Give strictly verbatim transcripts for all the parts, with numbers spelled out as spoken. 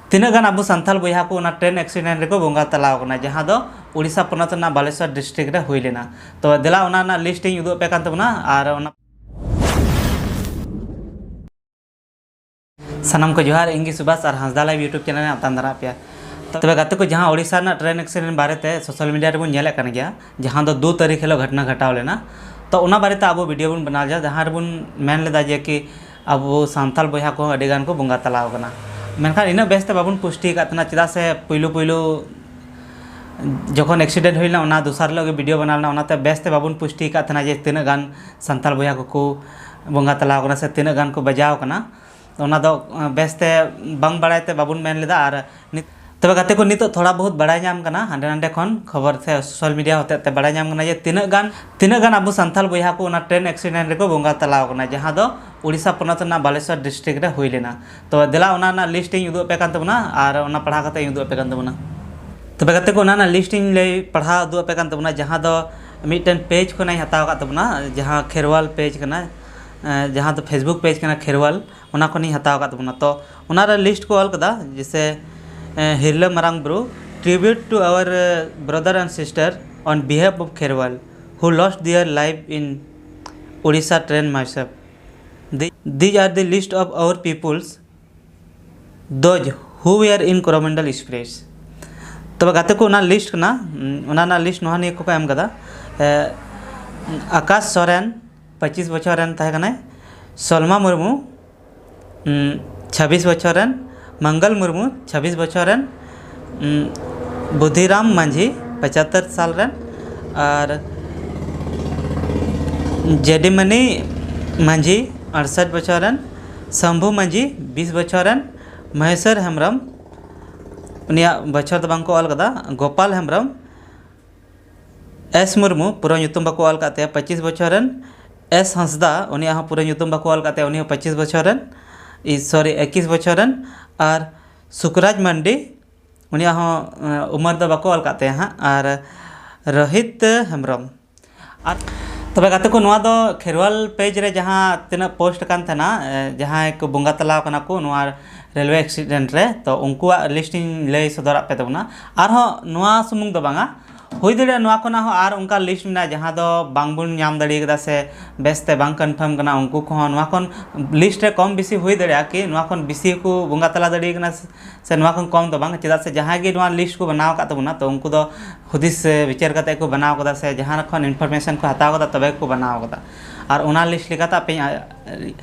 ᱛᱤᱱᱟᱹᱜ ᱜᱟᱱ ᱟᱵᱚ ᱥᱟᱱᱛᱟᱲ ᱵᱚᱭᱦᱟ ᱠᱚ ᱚᱱᱟ ᱴᱨᱮᱱ ᱮᱠᱥᱤᱰᱮᱱᱴ ᱨᱮᱠᱚ ᱵᱚᱸᱜᱟ ᱛᱟᱞᱟᱣ ᱠᱟᱱᱟ, ᱡᱟᱦᱟᱸ ᱫᱚ ᱩᱲᱤᱥᱥᱟ ᱯᱚᱱᱚᱛ ᱨᱮᱱᱟᱜ ᱵᱟᱞᱮᱥᱚᱨ ᱰᱤᱥᱴᱨᱤᱠᱴ ᱨᱮ ᱦᱩᱭ ᱞᱮᱱᱟ᱾ ᱛᱚ ᱫᱮᱞᱟ ᱚᱱᱟ ᱨᱮᱱᱟᱜ ᱞᱤᱥᱴ ᱤᱧ ᱩᱫᱩᱜ ᱟᱯᱮ ᱠᱟᱱ ᱛᱟᱵᱚᱱᱟ᱾ ᱟᱨ ᱚᱱᱟ ᱥᱟᱱᱟᱢ ᱠᱚ ᱡᱚᱦᱟᱨ, ᱤᱧ ᱜᱮ ᱥᱩᱵᱷᱟᱥ ᱟᱨ ᱦᱟᱸᱥᱫᱟ ᱞᱟᱭᱤᱵᱷ YouTube ᱪᱮᱱᱮᱞ ᱨᱮ ᱟᱛᱟᱝ ᱫᱟᱨᱟᱢ ᱯᱮᱭᱟ᱾ ᱛᱚᱵᱮ ᱜᱟᱛᱮ ᱠᱚ, ᱡᱟᱦᱟᱸ ᱳᱰᱤᱥᱟ ᱨᱮᱱᱟᱜ ᱴᱨᱮᱱ ᱮᱠᱥᱤᱰᱮᱱᱴ ᱵᱟᱨᱮᱛᱮ ᱥᱳᱥᱟᱞ ᱢᱤᱰᱤᱭᱟ ᱨᱮᱵᱚᱱ ᱧᱮᱞᱮᱫ ᱠᱟᱱ ᱜᱮᱭᱟ, ᱡᱟᱦᱟᱸ ᱫᱚ ᱫᱩ ᱛᱟᱹᱨᱤᱠᱷ ᱦᱤᱞᱳᱜ ᱜᱷᱚᱴᱱᱟ ᱜᱷᱟᱴᱟᱣ ᱞᱮᱱᱟ, ᱛᱚ ᱚᱱᱟ ᱵᱟᱨᱮᱛᱮ ᱟᱵᱚ ᱵᱷᱤᱰᱤᱭᱳ ᱵᱚᱱ ᱵᱮᱱᱟᱣ ᱞᱮᱫᱟ, ᱡᱟᱦᱟᱸ ᱨᱮᱵᱚᱱ ᱢᱮᱱ ᱞᱮᱫᱟ ᱡᱮ ᱠᱤ ᱟᱵᱚ ᱥᱟᱱᱛᱟᱲ ᱵᱚᱭᱦᱟ ᱠᱚᱦᱚᱸ ᱟᱹᱰᱤ ᱜᱟᱱ ᱠᱚ ᱵᱚᱸᱜᱟ ᱛᱟᱞᱟᱣ ᱠᱟᱱᱟ, ᱢᱮᱱᱠᱷᱟᱱ ᱤᱱᱟᱹᱜ ᱵᱮᱥᱛᱮ ᱵᱟᱵᱚᱱ ᱯᱩᱥᱴᱤ ᱟᱠᱟᱫ ᱛᱟᱦᱮᱱᱟ, ᱪᱮᱫᱟᱜ ᱥᱮ ᱯᱩᱭᱞᱩ ᱯᱩᱭᱞᱩ ᱡᱚᱠᱷᱚᱱ ᱮᱠᱥᱤᱰᱮᱱᱴ ᱦᱩᱭ ᱞᱮᱱᱟ, ᱚᱱᱟ ᱫᱚᱥᱟᱨ ᱦᱤᱞᱳᱜ ᱜᱮ ᱵᱷᱤᱰᱤᱭᱳ ᱵᱮᱱᱟᱣ ᱞᱮᱱᱟ, ᱚᱱᱟᱛᱮ ᱵᱮᱥᱛᱮ ᱵᱟᱵᱚᱱ ᱯᱩᱥᱴᱤ ᱟᱠᱟᱫ ᱛᱟᱦᱮᱱᱟ ᱡᱮ ᱛᱤᱱᱟᱹᱜ ᱜᱟᱱ ᱥᱟᱱᱛᱟᱲ ᱵᱚᱭᱦᱟ ᱠᱚᱠᱚ ᱵᱚᱸᱜᱟ ᱛᱟᱞᱟᱣ ᱠᱟᱱᱟ ᱥᱮ ᱛᱤᱱᱟᱹᱜ ᱜᱟᱱ ᱠᱚ ᱵᱟᱡᱟᱣ ᱠᱟᱱᱟ, ᱚᱱᱟ ᱫᱚ ᱵᱮᱥᱛᱮ ᱵᱟᱝ ᱵᱟᱲᱟᱭ ᱛᱮ ᱵᱟᱵᱚᱱ ᱢᱮᱱ ᱞᱮᱫᱟ᱾ ᱟᱨ ᱱᱤᱛ ᱛᱚᱵᱮ ᱜᱟᱛᱮ ᱠᱚ, ᱱᱤᱛᱚᱜ ᱛᱷᱚᱲᱟ ᱵᱚᱦᱩᱛ ᱵᱟᱲᱟᱭ ᱧᱟᱢ ᱠᱟᱱᱟ ᱦᱟᱸᱰᱮ ᱱᱟᱸᱰᱮ ᱠᱷᱚᱱ, ᱠᱷᱚᱵᱚᱨ ᱥᱮ ᱥᱳᱥᱟᱞ ᱢᱤᱰᱤᱭᱟ ᱦᱚᱛᱮᱡ ᱛᱮ ᱵᱟᱲᱟᱭ ᱧᱟᱢ ᱠᱟᱱᱟ ᱡᱮ ᱛᱤᱱᱟᱹᱜ ᱜᱟᱱ, ᱛᱤᱱᱟᱹᱜ ᱜᱟᱱ ᱟᱵᱚ ᱥᱟᱱᱛᱟᱲ ᱵᱚᱭᱦᱟ ᱠᱚ ᱚᱱᱟ ᱴᱨᱮᱱ ᱮᱠᱥᱤᱰᱮᱱᱴ ᱨᱮᱠᱚ ᱵᱚᱸᱜᱟ ᱛᱟᱞᱟᱣ ᱠᱟᱱᱟ, ᱡᱟᱦᱟᱸ ᱫᱚ ᱩᱲᱤᱥᱥᱟ ᱯᱚᱱᱚᱛ ᱨᱮᱱᱟᱜ ᱵᱟᱞᱮᱥᱚᱨ ᱰᱤᱥᱴᱨᱤᱠᱴ ᱨᱮ ᱦᱩᱭ ᱞᱮᱱᱟ᱾ ᱛᱚ ᱫᱮᱞᱟ ᱚᱱᱟ ᱨᱮᱱᱟᱜ ᱞᱤᱥᱴ ᱤᱧ ᱩᱫᱩᱜ ᱟᱯᱮ ᱠᱟᱱ ᱛᱟᱵᱚᱱᱟ ᱟᱨ ᱚᱱᱟ ᱯᱟᱲᱦᱟᱣ ᱠᱟᱛᱮ ᱤᱧ ᱩᱫᱩᱜ ᱟᱯᱮ ᱠᱟᱱ ᱛᱟᱵᱚᱱᱟ᱾ ᱛᱚᱵᱮ ᱜᱟᱛᱮ ᱠᱚ, ᱚᱱᱟ ᱨᱮᱱᱟᱜ ᱞᱤᱥᱴ ᱤᱧ ᱞᱟᱹᱭ ᱯᱟᱲᱦᱟᱣ ᱩᱫᱩᱜ ᱟᱯᱮ ᱠᱟᱱ ᱛᱟᱵᱚᱱᱟ, ᱡᱟᱦᱟᱸ ᱫᱚ ᱢᱤᱫᱴᱮᱱ ᱯᱮᱡᱽ ᱠᱷᱚᱱᱟᱜ ᱤᱧ ᱦᱟᱛᱟᱣ ᱟᱠᱟᱫ ᱛᱟᱵᱚᱱᱟ, ᱡᱟᱦᱟᱸ ᱠᱷᱮᱨᱣᱟᱞ ᱯᱮᱡᱽ ᱠᱟᱱᱟ, ᱮᱸ, ᱡᱟᱦᱟᱸ ᱫᱚ Facebook ᱯᱮᱡᱽ ᱠᱟᱱᱟ ᱠᱷᱮᱨᱣᱟᱞ, ᱚᱱᱟ ᱠᱷᱚᱱᱤᱧ ᱦᱟᱛᱟᱣ ᱟᱠᱟᱫ ᱛᱟᱵᱚᱱᱟ᱾ ᱛᱚ ᱚᱱᱟᱨᱮ ᱞᱤᱥᱴ ᱠᱚ ᱚᱞ ᱠᱟᱫᱟ, ᱡᱮᱭᱥᱮ, ᱮᱸ, ᱦᱤᱨᱞᱟᱹ ᱢᱟᱨᱟᱝ ᱵᱩᱨᱩ, tribute to our, uh, brother and sister on behalf of Kherwal who lost their life in Odisha train mishap. The, these are the list of our peoples, those who were in Coromandel Express. ᱛᱚᱵᱮ ᱜᱟᱛᱮ ᱠᱚ, ᱚᱱᱟ list ᱠᱟᱱᱟ, ᱩᱸ, ᱚᱱᱟ ᱨᱮᱱᱟᱜ list ᱱᱚᱣᱟ ᱱᱤᱭᱟᱹ ᱠᱚ ᱮᱢ ᱠᱟᱫᱟ᱾ ᱮ, ᱟᱠᱟᱥ ᱥᱚᱨᱮᱱ, ᱯᱚᱸᱪᱤᱥ ᱵᱚᱪᱷᱚᱨ ᱨᱮᱱ ᱛᱟᱦᱮᱸ ᱠᱟᱱᱟᱭ᱾ ᱥᱚᱞᱢᱟ ᱢᱩᱨᱢᱩ, ᱩᱸ, ᱪᱷᱟᱵᱵᱤᱥ ᱵᱚᱪᱷᱚᱨ ᱨᱮᱱ᱾ ᱢᱚᱝᱜᱚᱞ ᱢᱩᱨᱢᱩ, ᱪᱷᱟᱵᱵᱤᱥ ᱵᱚᱪᱷᱚᱨ ᱨᱮᱱ᱾ ᱩᱸ, ᱵᱩᱫᱷᱤᱨᱟᱢ ᱢᱟᱹᱡᱷᱤ, ᱯᱚᱸᱪᱟᱛᱛᱳᱨ ᱥᱟᱞ ᱨᱮᱱ᱾ ᱟᱨ ᱡᱮᱰᱤᱢᱟᱹᱱᱤ ᱢᱟᱹᱡᱷᱤ, ᱟᱴᱥᱚᱴ ᱵᱚᱪᱷᱚᱨ ᱨᱮᱱ᱾ ᱥᱚᱢᱵᱷᱩ ᱢᱟᱹᱡᱷᱤ, ᱵᱤᱥ ᱵᱚᱪᱷᱚᱨ ᱨᱮᱱ᱾ ᱢᱚᱦᱮᱥᱚᱨ ᱦᱮᱢᱵᱨᱚᱢ, ᱩᱱᱤᱭᱟᱜ ᱵᱚᱪᱷᱚᱨ ᱫᱚ ᱵᱟᱝ ᱠᱚ ᱚᱞ ᱠᱟᱫᱟ᱾ ᱜᱳᱯᱟᱞ ᱦᱮᱢᱵᱨᱚᱢ, ᱮᱥ ᱢᱩᱨᱢᱩ, ᱯᱩᱨᱟᱹ ᱧᱩᱛᱩᱢ ᱵᱟᱠᱚ ᱚᱞ ᱠᱟᱫ ᱛᱟᱭᱟ, ᱯᱚᱸᱪᱤᱥ ᱵᱚᱪᱷᱚᱨ ᱨᱮᱱ᱾ ᱮᱥ ᱦᱟᱸᱥᱫᱟ, ᱩᱱᱤᱭᱟᱜ ᱦᱚᱸ ᱯᱩᱨᱟᱹ ᱧᱩᱛᱩᱢ ᱵᱟᱠᱚ ᱚᱞ ᱠᱟᱫ ᱛᱟᱭᱟ, ᱩᱱᱤ ᱦᱚᱸ ᱯᱚᱸᱪᱤᱥ ᱵᱚᱪᱷᱚᱨ ᱨᱮᱱ, ᱤ, sorry, ᱮᱠᱤᱥ ᱵᱚᱪᱷᱚᱨ ᱨᱮᱱ᱾ ᱟᱨ ᱥᱩᱠᱨᱟᱡᱽ ᱢᱟᱱᱰᱤ, ᱩᱱᱤᱭᱟᱜ ᱦᱚᱸ, ᱮᱸ, ᱩᱢᱮᱨ ᱫᱚ ᱵᱟᱠᱚ ᱚᱞ ᱠᱟᱫ ᱛᱟᱭᱟ ᱦᱟᱸᱜ᱾ ᱟᱨ ᱨᱳᱦᱤᱛ ᱦᱮᱢᱵᱨᱚᱢ᱾ ᱟᱨ ᱛᱚᱵᱮ ᱜᱟᱛᱮ ᱠᱚ, ᱱᱚᱣᱟ ᱫᱚ ᱠᱷᱮᱨᱣᱟᱞ ᱯᱮᱡᱽ ᱨᱮ ᱡᱟᱦᱟᱸ ᱛᱤᱱᱟᱹᱜ ᱯᱳᱥᱴ ᱟᱠᱟᱱ ᱛᱟᱦᱮᱱᱟ, ᱮ, ᱡᱟᱦᱟᱸᱭ ᱠᱚ ᱵᱚᱸᱜᱟ ᱛᱟᱞᱟᱣ ᱠᱟᱱᱟ ᱠᱚ, ᱱᱚᱣᱟ ᱨᱮᱞᱣᱮ ᱮᱠᱥᱤᱰᱮᱱᱴ ᱨᱮ᱾ ᱛᱚ ᱩᱱᱠᱩᱣᱟᱜ ᱞᱤᱥᱴ ᱤᱧ ᱞᱟᱹᱭ ᱥᱚᱫᱚᱨᱟᱜ ᱯᱮ ᱛᱟᱵᱚᱱᱟ᱾ ᱟᱨᱦᱚᱸ ᱱᱚᱣᱟ ᱥᱩᱢᱩᱝ ᱫᱚ ᱵᱟᱝᱟ, ᱦᱩᱭ ᱫᱟᱲᱮᱭᱟᱜᱼᱟ ᱱᱚᱣᱟ ᱠᱷᱚᱱᱟᱜ ᱦᱚᱸ ᱟᱨ ᱚᱱᱠᱟ ᱞᱤᱥᱴ ᱢᱮᱱᱟᱜᱼᱟ ᱡᱟᱦᱟᱸ ᱫᱚ ᱵᱟᱝᱵᱚᱱ ᱧᱟᱢ ᱫᱟᱲᱮ ᱠᱟᱫᱟ ᱥᱮ ᱵᱮᱥᱛᱮ ᱵᱟᱝ ᱠᱚᱱᱯᱷᱟᱨᱢ ᱠᱟᱱᱟ, ᱩᱱᱠᱩ ᱠᱚᱦᱚᱸ ᱱᱚᱣᱟ ᱠᱷᱚᱱ ᱞᱤᱥᱴ ᱨᱮ ᱠᱚᱢ ᱵᱮᱥᱤ ᱦᱩᱭ ᱫᱟᱲᱮᱭᱟᱜᱼᱟ ᱠᱤ ᱱᱚᱣᱟ ᱠᱷᱚᱱ ᱵᱮᱥᱤ ᱦᱚᱸᱠᱚ ᱵᱚᱸᱜᱟ ᱛᱟᱞᱟ ᱫᱟᱲᱮ ᱠᱟᱱᱟ ᱥᱮ ᱥᱮ ᱱᱚᱣᱟ ᱠᱷᱚᱱ ᱠᱚᱢ ᱫᱚ ᱵᱟᱝ, ᱪᱮᱫᱟᱜ ᱥᱮ ᱡᱟᱦᱟᱸᱭ ᱜᱮ ᱱᱚᱣᱟ ᱞᱤᱥᱴ ᱠᱚ ᱵᱮᱱᱟᱣ ᱟᱠᱟᱫ ᱛᱟᱵᱚᱱᱟ, ᱛᱚ ᱩᱱᱠᱩ ᱫᱚ ᱦᱩᱫᱤᱥ ᱥᱮ ᱵᱤᱪᱟᱹᱨ ᱠᱟᱛᱮ ᱠᱚ ᱵᱮᱱᱟᱣ ᱠᱟᱫᱟ ᱥᱮ ᱡᱟᱦᱟᱸ ᱠᱷᱚᱱ ᱤᱱᱯᱷᱚᱨᱢᱮᱥᱚᱱ ᱠᱚ ᱦᱟᱛᱟᱣ ᱠᱟᱫᱟ, ᱛᱚᱵᱮ ᱠᱚ ᱵᱮᱱᱟᱣ ᱠᱟᱫᱟ᱾ ᱟᱨ ᱚᱱᱟ ᱞᱤᱥᱴ ᱞᱮᱠᱟᱛᱮ ᱟᱯᱮᱧ, ᱟ,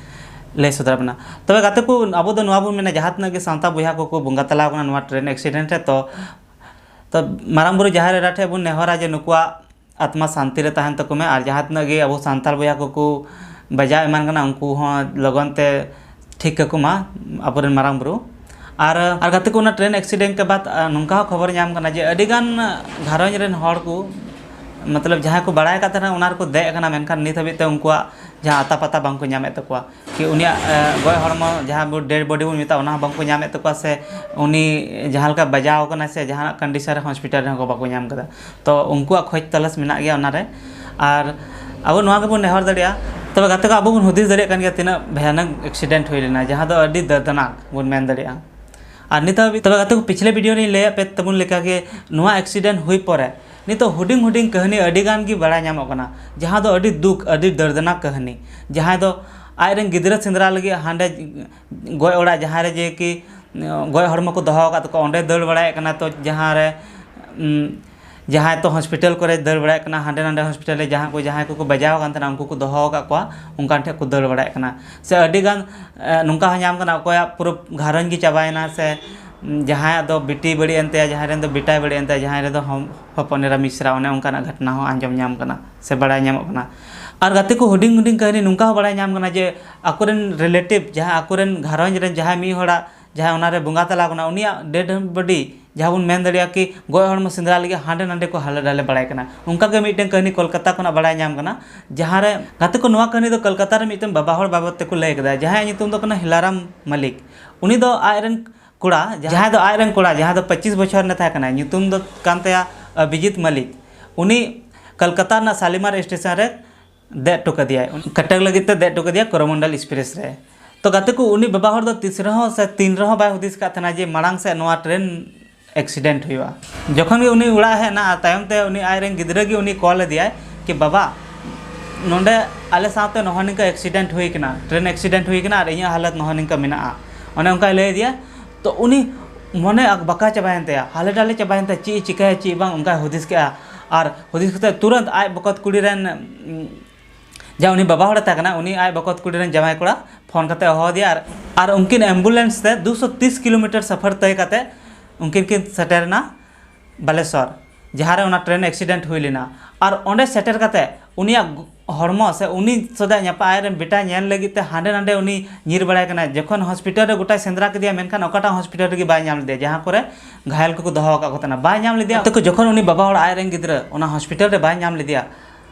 ᱞᱟᱹᱭ ᱥᱚᱫᱚᱨ ᱟᱵᱚᱱᱟ᱾ ᱛᱚᱵᱮ ᱜᱟᱛᱮ ᱠᱚ, ᱟᱵᱚ ᱫᱚ ᱱᱚᱣᱟ ᱵᱚᱱ ᱢᱮᱱᱟ, ᱡᱟᱦᱟᱸ ᱛᱤᱱᱟᱹᱜ ᱜᱮ ᱥᱟᱶᱛᱟ ᱵᱚᱭᱦᱟ ᱠᱚᱠᱚ ᱵᱚᱸᱜᱟ ᱛᱟᱞᱟ ᱟᱠᱟᱱᱟ ᱱᱚᱣᱟ ᱴᱨᱮᱱ ᱮᱠᱥᱤᱰᱮᱱᱴ ᱨᱮ, ᱛᱚ, ᱛᱚ ᱢᱟᱨᱟᱝ ᱵᱩᱨᱩ ᱡᱟᱦᱮᱨ ᱮᱨᱟ ᱴᱷᱮᱱ ᱵᱚᱱ ᱱᱮᱦᱚᱨᱟ ᱡᱮ ᱱᱩᱠᱩᱣᱟᱜ ᱟᱛᱢᱟ ᱥᱟᱱᱛᱤ ᱨᱮ ᱛᱟᱦᱮᱱ ᱛᱟᱠᱚ ᱢᱮ, ᱟᱨ ᱡᱟᱦᱟᱸ ᱛᱤᱱᱟᱹᱜ ᱜᱮ ᱟᱵᱚ ᱥᱟᱱᱛᱟᱲ ᱵᱚᱭᱦᱟ ᱠᱚᱠᱚ ᱵᱟᱡᱟᱣ ᱮᱢᱟᱱ ᱠᱟᱱᱟ, ᱩᱱᱠᱩ ᱦᱚᱸ ᱞᱚᱜᱚᱱ ᱛᱮ ᱴᱷᱤᱠ ᱠᱟᱠᱚ ᱢᱟ ᱟᱵᱚᱨᱮᱱ ᱢᱟᱨᱟᱝ ᱵᱩᱨᱩ᱾ ᱟᱨ, ᱟᱨ ᱜᱟᱛᱮ ᱠᱚ, ᱚᱱᱟ ᱴᱨᱮᱱ ᱮᱠᱥᱤᱰᱮᱱᱴ ᱠᱮ ᱵᱟᱫ, ᱟ, ᱱᱚᱝᱠᱟ ᱦᱚᱸ ᱠᱷᱚᱵᱚᱨ ᱧᱟᱢ ᱠᱟᱱᱟ ᱡᱮ ᱟᱹᱰᱤᱜᱟᱱ ᱜᱷᱟᱨᱚᱸᱡᱽ ᱨᱮᱱ ᱦᱚᱲ ᱠᱚ, ᱢᱚᱛᱞᱚᱵ ᱡᱟᱦᱟᱸᱭ ᱠᱚ ᱵᱟᱲᱟᱭ ᱟᱠᱟᱫ ᱛᱟᱦᱮᱱᱟ ᱚᱱᱟ ᱨᱮᱠᱚ ᱫᱮᱡ ᱟᱠᱟᱱᱟ, ᱢᱮᱱᱠᱷᱟᱱ ᱱᱤᱛ ᱦᱟᱹᱵᱤᱡ ᱛᱮ ᱩᱱᱠᱩᱣᱟᱜ ᱡᱟᱦᱟᱸ ᱟᱛᱟ ᱯᱟᱛᱟ ᱵᱟᱝᱠᱚ ᱧᱟᱢᱮᱫ ᱛᱟᱠᱚᱣᱟ, ᱠᱤ ᱩᱱᱤᱭᱟᱜ, ᱮ, ᱜᱚᱡ ᱦᱚᱲᱢᱚ, ᱡᱟᱦᱟᱸ ᱵᱚ ᱰᱮᱰ ᱵᱚᱰᱤ ᱵᱚᱱ ᱢᱮᱛᱟᱜᱼᱟ, ᱚᱱᱟ ᱦᱚᱸ ᱵᱟᱝᱠᱚ ᱧᱟᱢᱮᱫ ᱛᱟᱠᱚᱣᱟ, ᱥᱮ ᱩᱱᱤ ᱡᱟᱦᱟᱸ ᱞᱮᱠᱟ ᱵᱟᱡᱟᱣ ᱠᱟᱱᱟᱭ ᱥᱮ ᱡᱟᱦᱟᱱᱟᱜ ᱠᱚᱱᱰᱤᱥᱚᱱ ᱨᱮ ᱦᱚᱥᱯᱤᱴᱟᱞ ᱨᱮᱦᱚᱸ ᱠᱚ ᱵᱟᱠᱚ ᱧᱟᱢ ᱠᱟᱫᱟ᱾ ᱛᱚ ᱩᱱᱠᱩᱣᱟᱜ ᱠᱷᱚᱡᱽ ᱛᱚᱞᱟᱥ ᱢᱮᱱᱟᱜ ᱜᱮᱭᱟ ᱚᱱᱟᱨᱮ᱾ ᱟᱨ ᱟᱵᱚ ᱱᱚᱣᱟ ᱜᱮᱵᱚᱱ ᱱᱮᱦᱚᱨ ᱫᱟᱲᱮᱭᱟᱜᱼᱟ᱾ ᱛᱚᱵᱮ ᱜᱟᱛᱮ ᱠᱚ, ᱟᱵᱚ ᱵᱚᱱ ᱦᱩᱫᱤᱥ ᱫᱟᱲᱮᱭᱟᱜ ᱠᱟᱱ ᱜᱮᱭᱟ ᱛᱤᱱᱟᱹᱜ ᱵᱷᱚᱭᱟᱱᱚᱠ ᱮᱠᱥᱤᱰᱮᱱᱴ ᱦᱩᱭ ᱞᱮᱱᱟ, ᱡᱟᱦᱟᱸ ᱫᱚ ᱟᱹᱰᱤ ᱫᱟᱨᱫᱽᱱᱟᱠ ᱵᱚᱱ ᱢᱮᱱ ᱫᱟᱲᱮᱭᱟᱜᱼᱟ᱾ ᱟᱨ ᱱᱤᱛ ᱦᱟᱹᱵᱤᱡ, ᱛᱚᱵᱮ ᱜᱟᱛᱮ ᱠᱚ, ᱯᱤᱪᱷᱞᱮ ᱵᱷᱤᱰᱤᱭᱳ ᱨᱮᱧ ᱞᱟᱹᱭᱟᱫ ᱯᱮ ᱛᱟᱵᱚᱱ ᱞᱮᱠᱟᱜᱮ, ᱱᱚᱣᱟ ᱮᱠᱥᱤᱰᱮᱱᱴ ᱦᱩᱭ ᱯᱚᱨᱮ ᱱᱤᱛᱚᱜ ᱦᱩᱰᱤᱧ ᱦᱩᱰᱤᱧ ᱠᱟᱹᱦᱱᱤ ᱟᱹᱰᱤ ᱜᱟᱱ ᱜᱮ ᱵᱟᱲᱟᱭ ᱧᱟᱢᱚᱜ ᱠᱟᱱᱟ, ᱡᱟᱦᱟᱸ ᱫᱚ ᱟᱹᱰᱤ ᱫᱩᱠ, ᱟᱹᱰᱤ ᱫᱟᱨᱫᱽᱱᱟᱠ ᱠᱟᱹᱦᱱᱤ, ᱡᱟᱦᱟᱸᱭ ᱫᱚ ᱟᱡᱨᱮᱱ ᱜᱤᱫᱽᱨᱟᱹ ᱥᱮᱸᱫᱽᱨᱟ ᱞᱟᱹᱜᱤᱫ ᱦᱟᱸᱰᱮ ᱜᱚᱡ ᱚᱲᱟᱜ, ᱡᱟᱦᱟᱸ ᱨᱮ ᱡᱮ ᱠᱤ ᱜᱚᱡ ᱦᱚᱲᱢᱚ ᱠᱚ ᱫᱚᱦᱚ ᱟᱠᱟᱫ ᱛᱟᱠᱚᱣᱟ, ᱚᱸᱰᱮ ᱫᱟᱹᱲ ᱵᱟᱲᱟᱭᱮᱫ ᱠᱟᱱᱟ᱾ ᱛᱚ ᱡᱟᱦᱟᱸ ᱨᱮ, ᱩᱢ, ᱡᱟᱦᱟᱸᱭ ᱛᱚ ᱦᱚᱥᱯᱤᱴᱟᱞ ᱠᱚᱨᱮ ᱫᱟᱹᱲ ᱵᱟᱲᱟᱭᱮᱫ ᱠᱟᱱᱟ, ᱦᱟᱸᱰᱮ ᱱᱟᱰᱮ ᱦᱚᱥᱯᱤᱴᱟᱞ ᱨᱮ ᱡᱟᱦᱟᱸ ᱠᱚ, ᱡᱟᱦᱟᱸᱭ ᱠᱚᱠᱚ ᱵᱟᱡᱟᱣ ᱟᱠᱟᱱ ᱛᱟᱦᱮᱱᱟ, ᱩᱱᱠᱩ ᱠᱚ ᱫᱚᱦᱚ ᱟᱠᱟᱫ ᱠᱚᱣᱟ, ᱚᱱᱠᱟᱱ ᱴᱷᱮᱱ ᱠᱚ ᱫᱟᱹᱲ ᱵᱟᱲᱟᱭᱮᱫ ᱠᱟᱱᱟ᱾ ᱥᱮ ᱟᱹᱰᱤ ᱜᱟᱱ, ᱮ, ᱱᱚᱝᱠᱟ ᱦᱚᱸ ᱧᱟᱢ ᱠᱟᱱᱟ, ᱚᱠᱚᱭᱟᱜ ᱯᱩᱨᱟᱹ ᱜᱷᱟᱨᱚᱸᱡᱽ ᱜᱮ ᱪᱟᱵᱟᱭᱮᱱᱟ, ᱥᱮ, ᱩᱢ, ᱡᱟᱦᱟᱸᱭᱟᱜ ᱫᱚ ᱵᱤᱴᱤ ᱵᱟᱹᱲᱤᱡ ᱮᱱ ᱛᱟᱭᱟ, ᱡᱟᱦᱟᱸᱭ ᱨᱮᱱ ᱫᱚ ᱵᱮᱴᱟᱭ ᱵᱟᱹᱲᱤᱡ ᱮᱱ ᱛᱟᱭᱟ, ᱡᱟᱦᱟᱸᱭ ᱨᱮᱫᱚ ᱦᱚᱢ-, ᱦᱚᱯᱚᱱ ᱮᱨᱟ ᱢᱤᱥᱨᱟ, ᱚᱱᱮ ᱚᱱᱠᱟᱱᱟᱜ ᱜᱷᱚᱴᱚᱱᱟ ᱦᱚᱸ ᱟᱸᱡᱚᱢ ᱧᱟᱢ ᱠᱟᱱᱟ ᱥᱮ ᱵᱟᱲᱟᱭ ᱧᱟᱢᱚᱜ ᱠᱟᱱᱟ᱾ ᱟᱨ ᱜᱟᱛᱮ ᱠᱚ, ᱦᱩᱰᱤᱧ ᱦᱩᱰᱤᱧ ᱠᱟᱹᱦᱱᱤ ᱱᱚᱝᱠᱟ ᱦᱚᱸ ᱵᱟᱲᱟᱭ ᱧᱟᱢ ᱠᱟᱱᱟ ᱡᱮ ᱟᱠᱚᱨᱮᱱ ᱨᱤᱞᱮᱴᱤᱵᱷ, ᱡᱟᱦᱟᱸ ᱟᱠᱚᱨᱮᱱ ᱜᱷᱟᱨᱚᱸᱡᱽ ᱨᱮᱱ ᱡᱟᱦᱟᱸᱭ ᱢᱤᱫ ᱦᱚᱲᱟᱜ, ᱡᱟᱦᱟᱸᱭ ᱚᱱᱟᱨᱮ ᱵᱚᱸᱜᱟ ᱛᱟᱞᱟ ᱠᱟᱱᱟ, ᱩᱱᱤᱭᱟᱜ ᱰᱮᱰ ᱵᱚᱰᱤ, ᱡᱟᱦᱟᱸ ᱵᱚᱱ ᱢᱮᱱ ᱫᱟᱲᱮᱭᱟᱜᱼᱟ ᱠᱤ ᱜᱚᱡ ᱦᱚᱲᱢᱚ ᱥᱮᱸᱫᱽᱨᱟ ᱞᱟᱹᱜᱤᱫ ᱦᱟᱸᱰᱮ ᱱᱟᱰᱮ ᱠᱚ ᱦᱟᱞᱮ ᱰᱟᱞᱮ ᱵᱟᱲᱟᱭ ᱠᱟᱱᱟ᱾ ᱚᱱᱠᱟ ᱜᱮ ᱢᱤᱫᱴᱮᱱ ᱠᱟᱹᱦᱱᱤ ᱠᱳᱞᱠᱟᱛᱟ ᱠᱷᱚᱱᱟᱜ ᱵᱟᱲᱟᱭ ᱧᱟᱢ ᱠᱟᱱᱟ, ᱡᱟᱦᱟᱸ ᱨᱮ ᱜᱟᱛᱮ ᱠᱚ, ᱱᱚᱣᱟ ᱠᱟᱹᱦᱱᱤ ᱫᱚ ᱠᱳᱞᱠᱟᱛᱟ ᱨᱮ ᱢᱤᱫᱴᱮᱱ ᱵᱟᱵᱟ ᱦᱚᱲ ᱵᱟᱵᱚᱫ ᱛᱮᱠᱚ ᱞᱟᱹᱭ ᱠᱟᱫᱟ, ᱡᱟᱦᱟᱸᱭᱟᱜ ᱧᱩᱛᱩᱢ ᱫᱚ ᱠᱟᱱᱟ ᱦᱤᱞᱟᱨᱟᱢ ᱢᱟᱞᱤᱠ᱾ ᱩᱱᱤ ᱫᱚ ᱟᱡᱨᱮᱱ ᱠᱚᱲᱟ, ᱡᱟᱦᱟᱸᱭ ᱫᱚ ᱟᱡᱨᱮᱱ ᱠᱚᱲᱟ, ᱡᱟᱦᱟᱸᱭ ᱫᱚ ᱯᱚᱸᱪᱤᱥ ᱵᱚᱪᱷᱚᱨ ᱨᱮᱱ ᱛᱟᱦᱮᱸ ᱠᱟᱱᱟᱭ, ᱧᱩᱛᱩᱢ ᱫᱚ ᱠᱟᱱ ᱛᱟᱭᱟ ᱚᱵᱷᱤᱡᱤᱛ ᱢᱟᱞᱤᱠ᱾ ᱩᱱᱤ ᱠᱳᱞᱠᱟᱛᱟ ᱨᱮᱱᱟᱜ ᱥᱟᱞᱤᱢᱟᱨ ᱥᱴᱮᱥᱚᱱ ᱨᱮ ᱫᱮᱡ ᱦᱚᱴᱚ ᱠᱟᱫᱮᱭᱟᱭ, ᱠᱚᱴᱚᱠ ᱞᱟᱹᱜᱤᱫ ᱛᱮ ᱫᱮᱡ ᱦᱚᱴᱚ ᱠᱟᱫᱮᱭᱟ ᱠᱚᱨᱚᱢᱚᱱᱰᱚᱞ ᱮᱠᱥᱯᱨᱮᱥ ᱨᱮ᱾ ᱛᱚ ᱜᱟᱛᱮ ᱠᱚ, ᱩᱱᱤ ᱵᱟᱵᱟ ᱦᱚᱲ ᱫᱚ ᱛᱤᱥ ᱨᱮᱦᱚᱸ ᱥᱮ ᱛᱤᱱ ᱨᱮᱦᱚᱸ ᱵᱟᱭ ᱦᱩᱫᱤᱥ ᱟᱠᱟᱫ ᱛᱟᱦᱮᱱᱟ ᱡᱮ ᱢᱟᱲᱟᱝ ᱥᱮᱫ ᱱᱚᱣᱟ ᱴᱨᱮᱱ ᱮᱠᱥᱤᱰᱮᱱᱴ ᱦᱩᱭᱩᱜᱼᱟ᱾ ᱡᱚᱠᱷᱚᱱ ᱜᱮ ᱩᱱᱤ ᱚᱲᱟᱜ ᱦᱮᱡ ᱮᱱᱟ, ᱟᱨ ᱛᱟᱭᱚᱢ ᱛᱮ ᱩᱱᱤ ᱟᱡᱨᱮᱱ ᱜᱤᱫᱽᱨᱟᱹ ᱜᱮ ᱩᱱᱤ ᱠᱚᱞ ᱟᱫᱮᱭᱟᱭ ᱠᱤ, "ᱵᱟᱵᱟ, ᱱᱚᱰᱮ ᱟᱞᱮ ᱥᱟᱶᱛᱮ ᱱᱚᱜᱼᱚ ᱱᱤᱝᱠᱟ ᱮᱠᱥᱤᱰᱮᱱᱴ ᱦᱩᱭ ᱠᱟᱱᱟ, ᱴᱨᱮᱱ ᱮᱠᱥᱤᱰᱮᱱᱴ ᱦᱩᱭ ᱠᱟᱱᱟ ᱟᱨ ᱤᱧᱟᱹᱜ ᱦᱟᱞᱚᱛ ᱱᱚᱜᱼᱚ ᱱᱤᱝᱠᱟ ᱢᱮᱱᱟᱜᱼᱟ", ᱚᱱᱮ ᱚᱱᱠᱟᱭ ᱞᱟᱹᱭ ᱟᱫᱮᱭᱟ᱾ ᱛᱚ ᱩᱱᱤ ᱢᱚᱱᱮ ᱟᱠ-, ᱵᱟᱠᱟ ᱪᱟᱵᱟᱭᱮᱱ ᱛᱟᱭᱟ, ᱦᱟᱞᱮ ᱰᱟᱞᱮ ᱪᱟᱵᱟᱭᱮᱱ ᱛᱟᱭᱟ, ᱪᱮᱫ ᱮ ᱪᱤᱠᱟᱹᱭᱟ ᱪᱮᱫ ᱵᱟᱝ, ᱚᱱᱠᱟᱭ ᱦᱩᱫᱤᱥ ᱠᱮᱜᱼᱟ᱾ ᱟᱨ ᱦᱩᱫᱤᱥ ᱠᱟᱛᱮ ᱛᱩᱨᱟᱹᱱᱛ ᱟᱡ ᱵᱚᱠᱚᱛ ᱠᱩᱲᱤ ᱨᱮᱱ, ᱩᱢ, ᱡᱟᱦᱟᱸ ᱩᱱᱤ ᱵᱟᱵᱟ ᱦᱚᱲᱮ ᱛᱟᱦᱮᱸ ᱠᱟᱱᱟ, ᱩᱱᱤ ᱟᱡ ᱵᱚᱠᱚᱛ ᱠᱩᱲᱤ ᱨᱮᱱ ᱡᱟᱶᱟᱭ ᱠᱚᱲᱟ ᱯᱷᱳᱱ ᱠᱟᱛᱮ ᱦᱚᱦᱚ ᱟᱫᱮᱭᱟ᱾ ᱟᱨ, ᱟᱨ ᱩᱱᱠᱤᱱ ᱮᱢᱵᱩᱞᱮᱱᱥ ᱛᱮ ᱫᱩᱥᱚ ᱛᱤᱥ ᱠᱤᱞᱳᱢᱤᱴᱟᱨ ᱥᱟᱯᱷᱟᱨ ᱛᱚᱭ ᱠᱟᱛᱮ ᱩᱱᱠᱤᱱ ᱠᱤᱱ ᱥᱮᱴᱮᱨ ᱮᱱᱟ ᱵᱟᱞᱮᱥᱚᱨ, ᱡᱟᱦᱟᱸ ᱨᱮ ᱚᱱᱟ ᱴᱨᱮᱱ ᱮᱠᱥᱤᱰᱮᱱᱴ ᱦᱩᱭ ᱞᱮᱱᱟ᱾ ᱟᱨ ᱚᱸᱰᱮ ᱥᱮᱴᱮᱨ ᱠᱟᱛᱮ ᱩᱱᱤᱭᱟᱜ ᱜᱚ-, ᱦᱚᱲᱢᱚ ᱥᱮ ᱩᱱᱤ ᱥᱚᱫᱟ ᱧᱟᱯᱟᱢ ᱟᱡᱨᱮᱱ ᱵᱮᱴᱟ ᱧᱮᱞ ᱞᱟᱹᱜᱤᱫ ᱛᱮ ᱦᱟᱸᱰᱮ ᱱᱟᱰᱮ ᱩᱱᱤ ᱧᱤᱨ ᱵᱟᱲᱟᱭ ᱠᱟᱱᱟᱭ᱾ ᱡᱚᱠᱷᱚᱱ ᱦᱚᱥᱯᱤᱴᱟᱞ ᱨᱮ ᱜᱚᱴᱟᱭ ᱥᱮᱸᱫᱽᱨᱟ ᱠᱮᱫᱮᱭᱟ, ᱢᱮᱱᱠᱷᱟᱱ ᱚᱠᱟᱴᱟᱜ ᱦᱚᱥᱯᱤᱴᱟᱞ ᱨᱮᱜᱮ ᱵᱟᱭ ᱧᱟᱢ ᱞᱮᱫᱮᱭᱟ, ᱡᱟᱦᱟᱸ ᱠᱚᱨᱮ ᱜᱷᱟᱭᱮᱞ ᱠᱚᱠᱚ ᱫᱚᱦᱚ ᱟᱠᱟᱫ ᱠᱚ ᱛᱟᱦᱮᱱᱟ, ᱵᱟᱭ ᱧᱟᱢ ᱞᱮᱫᱮᱭᱟ᱾ ᱛᱟᱠᱚ ᱡᱚᱠᱷᱚᱱ ᱩᱱᱤ ᱵᱟᱵᱟ ᱦᱚᱲ ᱟᱡᱨᱮᱱ ᱜᱤᱫᱽᱨᱟᱹ ᱚᱱᱟ ᱦᱚᱥᱯᱤᱴᱟᱞ ᱨᱮ ᱵᱟᱭ ᱧᱟᱢ ᱞᱮᱫᱮᱭᱟ,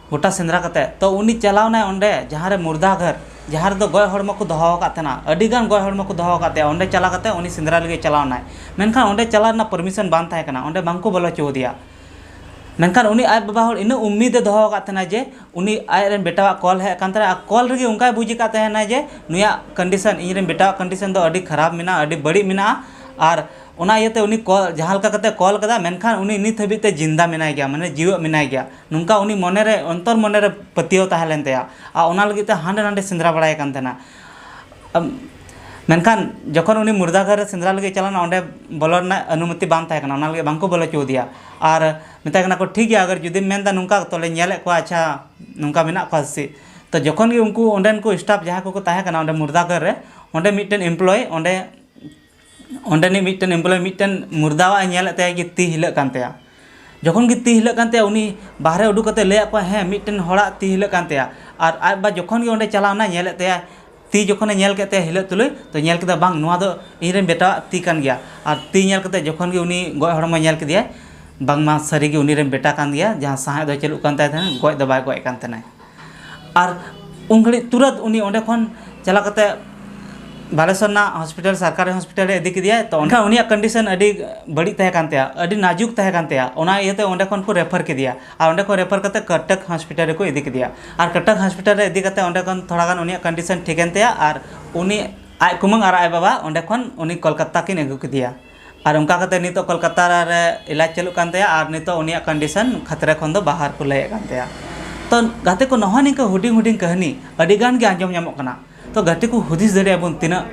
ᱜᱚᱴᱟ ᱥᱮᱸᱫᱽᱨᱟ ᱠᱟᱛᱮ, ᱛᱚ ᱩᱱᱤ ᱪᱟᱞᱟᱣ ᱮᱱᱟᱭ ᱚᱸᱰᱮ ᱡᱟᱦᱟᱸ ᱨᱮ ᱢᱩᱨᱫᱟ ᱜᱷᱟᱨ, ᱡᱟᱦᱟᱸ ᱨᱮᱫᱚ ᱜᱚᱡ ᱦᱚᱲᱢᱚ ᱠᱚ ᱫᱚᱦᱚ ᱟᱠᱟᱫ ᱛᱟᱦᱮᱱᱟ, ᱟᱹᱰᱤ ᱜᱟᱱ ᱜᱚᱡ ᱦᱚᱲᱢᱚ ᱠᱚ ᱫᱚᱦᱚ ᱟᱠᱟᱫ ᱛᱟᱭᱟ᱾ ᱚᱸᱰᱮ ᱪᱟᱞᱟᱣ ᱠᱟᱛᱮ ᱩᱱᱤ ᱥᱮᱸᱫᱽᱨᱟ ᱞᱟᱹᱜᱤᱫ ᱪᱟᱞᱟᱣ ᱮᱱᱟᱭ, ᱢᱮᱱᱠᱷᱟᱱ ᱚᱸᱰᱮ ᱪᱟᱞᱟᱣ ᱨᱮᱱᱟᱜ ᱯᱟᱨᱢᱤᱥᱚᱱ ᱵᱟᱝ ᱛᱟᱦᱮᱸ ᱠᱟᱱᱟ, ᱚᱸᱰᱮ ᱵᱟᱝ ᱠᱚ ᱵᱚᱞᱚ ᱦᱚᱪᱚ ᱟᱫᱮᱭᱟ᱾ ᱢᱮᱱᱠᱷᱟᱱ ᱩᱱᱤ ᱟᱡ ᱵᱟᱵᱟ ᱦᱚᱲ ᱤᱱᱟᱹᱜ ᱩᱢᱤᱫ ᱮ ᱫᱚᱦᱚ ᱟᱠᱟᱫ ᱛᱟᱦᱮᱱᱟ ᱡᱮ ᱩᱱᱤ ᱟᱡ ᱨᱮᱱ ᱵᱮᱴᱟᱣᱟᱜ ᱠᱚᱞ ᱦᱮᱡ ᱟᱠᱟᱱ ᱛᱟᱦᱮᱱᱟ, ᱟᱨ ᱠᱚᱞ ᱨᱮᱜᱮ ᱚᱱᱠᱟᱭ ᱵᱩᱡᱽ ᱟᱠᱟᱫ ᱛᱟᱦᱮᱱᱟ ᱡᱮ ᱱᱩᱭᱟᱜ ᱠᱚᱱᱰᱤᱥᱚᱱ, ᱤᱧ ᱨᱮᱱ ᱵᱮᱴᱟᱣᱟᱜ ᱠᱚᱱᱰᱤᱥᱚᱱ ᱫᱚ ᱟᱹᱰᱤ ᱠᱷᱟᱨᱟᱯ ᱢᱮᱱᱟᱜᱼᱟ, ᱟᱹᱰᱤ ᱵᱟᱹᱲᱤᱡ ᱢᱮᱱᱟᱜᱼᱟ᱾ ᱟᱨ ᱚᱱᱟ ᱤᱭᱟᱹᱛᱮ ᱩᱱᱤ ᱠᱚᱞ, ᱡᱟᱦᱟᱸ ᱞᱮᱠᱟ ᱠᱟᱛᱮ ᱠᱚᱞ ᱠᱟᱫᱟ, ᱢᱮᱱᱠᱷᱟᱱ ᱩᱱᱤ ᱱᱤᱛ ᱦᱟᱹᱵᱤᱡ ᱛᱮ ᱡᱤᱱᱫᱟ ᱢᱮᱱᱟᱭ ᱜᱮᱭᱟ, ᱢᱟᱱᱮ ᱡᱤᱣᱮᱫ ᱢᱮᱱᱟᱭ ᱜᱮᱭᱟ, ᱱᱚᱝᱠᱟ ᱩᱱᱤ ᱢᱚᱱᱮᱨᱮ, ᱚᱱᱛᱚᱨ ᱢᱚᱱᱮᱨᱮ ᱯᱟᱹᱛᱭᱟᱹᱣ ᱛᱟᱦᱮᱸ ᱞᱮᱱ ᱛᱟᱭᱟ᱾ ᱟᱨ ᱚᱱᱟ ᱞᱟᱹᱜᱤᱫ ᱛᱮ ᱦᱟᱸᱰᱮ ᱱᱟᱰᱮ ᱥᱮᱸᱫᱽᱨᱟ ᱵᱟᱲᱟᱭ ᱠᱟᱱ ᱛᱟᱦᱮᱱᱟ᱾ ᱟᱢ, ᱢᱮᱱᱠᱷᱟᱱ ᱡᱚᱠᱷᱚᱱ ᱩᱱᱤ ᱢᱩᱨᱫᱟ ᱜᱷᱟᱨ ᱨᱮ ᱥᱮᱸᱫᱽᱨᱟ ᱞᱟᱹᱜᱤᱫ ᱪᱟᱞᱟᱣ ᱮᱱᱟ, ᱚᱸᱰᱮ ᱵᱚᱞᱚ ᱨᱮᱱᱟᱜ ᱚᱱᱩᱢᱚᱛᱤ ᱵᱟᱝ ᱛᱟᱦᱮᱸ ᱠᱟᱱᱟ, ᱚᱱᱟ ᱞᱟᱹᱜᱤᱫ ᱵᱟᱝ ᱠᱚ ᱵᱚᱞᱚ ᱦᱚᱪᱚ ᱟᱫᱮᱭᱟ᱾ ᱟᱨ ᱢᱮᱛᱟᱭ ᱠᱟᱱᱟ ᱠᱚ, "ᱴᱷᱤᱠ ᱜᱮᱭᱟ, ᱟᱜᱟᱨ ᱡᱩᱫᱤᱢ ᱢᱮᱱᱫᱟ ᱱᱚᱝᱠᱟ, ᱛᱚᱞᱮ ᱧᱮᱞᱮᱫ ᱠᱚᱣᱟ, ᱟᱪᱪᱷᱟ ᱱᱚᱝᱠᱟ ᱢᱮᱱᱟᱜ ᱠᱚᱣᱟ ᱥᱮ ᱪᱮᱫ?" ᱛᱚ ᱡᱚᱠᱷᱚᱱ ᱜᱮ ᱩᱱᱠᱩ ᱚᱸᱰᱮᱱ ᱠᱚ ᱥᱴᱟᱯ ᱡᱟᱦᱟᱸᱭ ᱠᱚᱠᱚ ᱛᱟᱦᱮᱸ ᱠᱟᱱᱟ ᱚᱸᱰᱮ ᱢᱩᱨᱫᱟ ᱜᱷᱟᱨ ᱨᱮ, ᱚᱸᱰᱮ ᱢᱤᱫᱴᱮᱱ ᱮᱢᱯᱞᱚᱭ, ᱚᱸᱰᱮ ᱚᱸᱰᱮᱱᱤᱡ ᱢᱤᱫᱴᱮᱱ ᱮᱢᱯᱞᱚᱭ ᱢᱤᱫᱴᱮᱱ ᱢᱩᱨᱫᱟᱣᱟᱜ ᱮ ᱧᱮᱞᱮᱫ ᱛᱟᱭᱟ ᱡᱮ ᱛᱤ ᱦᱤᱞᱟᱹᱜ ᱠᱟᱱ ᱛᱟᱭᱟ᱾ ᱡᱚᱠᱷᱚᱱ ᱜᱮ ᱛᱤ ᱦᱤᱞᱟᱹᱜ ᱠᱟᱱ ᱛᱟᱭᱟ, ᱩᱱᱤ ᱵᱟᱦᱨᱮ ᱩᱰᱩᱠ ᱠᱟᱛᱮ ᱞᱟᱹᱭᱟᱫ ᱠᱚᱣᱟ, "ᱦᱮᱸ, ᱢᱤᱫᱴᱮᱱ ᱦᱚᱲᱟᱜ ᱛᱤ ᱦᱤᱞᱟᱹᱜ ᱠᱟᱱ ᱛᱟᱭᱟ᱾" ᱟᱨ ᱟᱡ ᱵᱟ ᱡᱚᱠᱷᱚᱱ ᱜᱮ ᱚᱸᱰᱮ ᱪᱟᱞᱟᱣ ᱮᱱᱟ, ᱧᱮᱞᱮᱫ ᱛᱟᱭᱟ, ᱛᱤ ᱡᱚᱠᱷᱚᱱᱮ ᱧᱮᱞ ᱠᱮᱫ ᱛᱟᱭᱟ ᱦᱤᱞᱟᱹᱜ ᱛᱩᱞᱩᱡ, ᱛᱚ ᱧᱮᱞ ᱠᱮᱫᱟ, "ᱵᱟᱝ, ᱱᱚᱣᱟ ᱫᱚ ᱤᱧ ᱨᱮᱱ ᱵᱮᱴᱟᱣᱟᱜ ᱛᱤ ᱠᱟᱱ ᱜᱮᱭᱟ᱾" ᱟᱨ ᱛᱤ ᱧᱮᱞ ᱠᱟᱛᱮ ᱡᱚᱠᱷᱚᱱ ᱜᱮ ᱩᱱᱤ ᱜᱚᱡ ᱦᱚᱲᱢᱚ ᱧᱮᱞ ᱠᱮᱫᱮᱭᱟᱭ, ᱵᱟᱝᱢᱟ ᱥᱟᱹᱨᱤ ᱜᱮ ᱩᱱᱤ ᱨᱮᱱ ᱵᱮᱴᱟ ᱠᱟᱱ ᱜᱮᱭᱟ, ᱡᱟᱦᱟᱸ ᱥᱟᱸᱦᱮᱫ ᱫᱚ ᱪᱟᱹᱞᱩᱜ ᱠᱟᱱ ᱛᱟᱭ ᱛᱟᱦᱮᱸᱱᱟ, ᱜᱚᱡ ᱫᱚ ᱵᱟᱭ ᱜᱚᱡ ᱠᱟᱱ ᱛᱟᱦᱮᱸᱱᱟᱭ᱾ ᱟᱨ ᱩᱱ ᱜᱷᱟᱹᱲᱤᱡ ᱛᱩᱨᱟᱹᱛ ᱩᱱᱤ ᱚᱸᱰᱮ ᱠᱷᱚᱱ ᱪᱟᱞᱟᱣ ᱠᱟᱛᱮ ᱵᱟᱞᱮᱥᱚᱨ ᱨᱮᱱᱟᱜ ᱦᱚᱥᱯᱤᱴᱟᱞ, ᱥᱚᱨᱠᱟᱨᱤ ᱦᱚᱥᱯᱤᱴᱟᱞ ᱨᱮ ᱤᱫᱤ ᱠᱮᱫᱮᱭᱟ᱾ ᱛᱚ ᱚᱸᱰᱮ ᱩᱱᱤᱭᱟᱜ ᱠᱚᱱᱰᱤᱥᱚᱱ ᱟᱹᱰᱤ ᱵᱟᱹᱲᱤᱡ ᱛᱟᱦᱮᱸ ᱠᱟᱱ ᱛᱟᱭᱟ, ᱟᱹᱰᱤ ᱱᱟᱡᱩᱠ ᱛᱟᱦᱮᱸ ᱠᱟᱱ ᱛᱟᱭᱟ᱾ ᱚᱱᱟ ᱤᱭᱟᱹᱛᱮ ᱚᱸᱰᱮ ᱠᱷᱚᱱ ᱠᱚ ᱨᱮᱯᱷᱟᱨ ᱠᱮᱫᱮᱭᱟ ᱟᱨ ᱚᱸᱰᱮ ᱠᱷᱚᱱ ᱨᱮᱯᱷᱟᱨ ᱠᱟᱛᱮ ᱠᱚᱴᱚᱠ ᱦᱚᱥᱯᱤᱴᱟᱞ ᱨᱮᱠᱚ ᱤᱫᱤ ᱠᱮᱫᱮᱭᱟ᱾ ᱟᱨ ᱠᱚᱴᱚᱠ ᱦᱚᱥᱯᱤᱴᱟᱞ ᱨᱮ ᱤᱫᱤ ᱠᱟᱛᱮ ᱚᱸᱰᱮ ᱠᱷᱚᱱ ᱛᱷᱚᱲᱟ ᱜᱟᱱ ᱩᱱᱤᱭᱟᱜ ᱠᱚᱱᱰᱤᱥᱚᱱ ᱴᱷᱤᱠᱮᱱ ᱛᱟᱭᱟ ᱟᱨ ᱩᱱᱤ ᱟᱡ ᱠᱩᱢᱟᱹᱝ ᱟᱨ ᱟᱡ ᱵᱟᱵᱟ ᱚᱸᱰᱮ ᱠᱷᱚᱱ ᱩᱱᱤ ᱠᱳᱞᱠᱟᱛᱟ ᱠᱤᱱ ᱟᱹᱜᱩ ᱠᱮᱫᱮᱭᱟ᱾ ᱟᱨ ᱚᱱᱠᱟ ᱠᱟᱛᱮ ᱱᱤᱛᱚᱜ ᱠᱳᱞᱠᱟᱛᱟ ᱨᱮ ᱮᱞᱟᱡᱽ ᱪᱟᱹᱞᱩᱜ ᱠᱟᱱ ᱛᱟᱭᱟ ᱟᱨ ᱱᱤᱛᱚᱜ ᱩᱱᱤᱭᱟᱜ ᱠᱚᱱᱰᱤᱥᱚᱱ ᱠᱷᱟᱛᱨᱟ ᱠᱷᱚᱱ ᱫᱚ ᱵᱟᱦᱟᱨ ᱠᱚ ᱞᱟᱹᱭᱮᱫ ᱠᱟᱱ ᱛᱟᱭᱟ᱾ ᱛᱚ ᱜᱟᱛᱮ ᱠᱚ, ᱱᱚᱜᱼᱚᱭ ᱱᱤᱝᱠᱟ ᱦᱩᱰᱤᱧ ᱦᱩᱰᱤᱧ ᱠᱟᱹᱦᱱᱤ ᱟᱹᱰᱤ ᱜᱟᱱ ᱜᱮ ᱟᱸᱡᱚᱢ ᱧᱟᱢᱚᱜ ᱠᱟᱱᱟ᱾ ᱛᱚ ᱜᱟᱛᱮ ᱠᱚ, ᱦᱩᱫᱤᱥ ᱫᱟᱲᱮᱭᱟᱜ ᱵᱚᱱ ᱛᱤᱱᱟᱹᱜ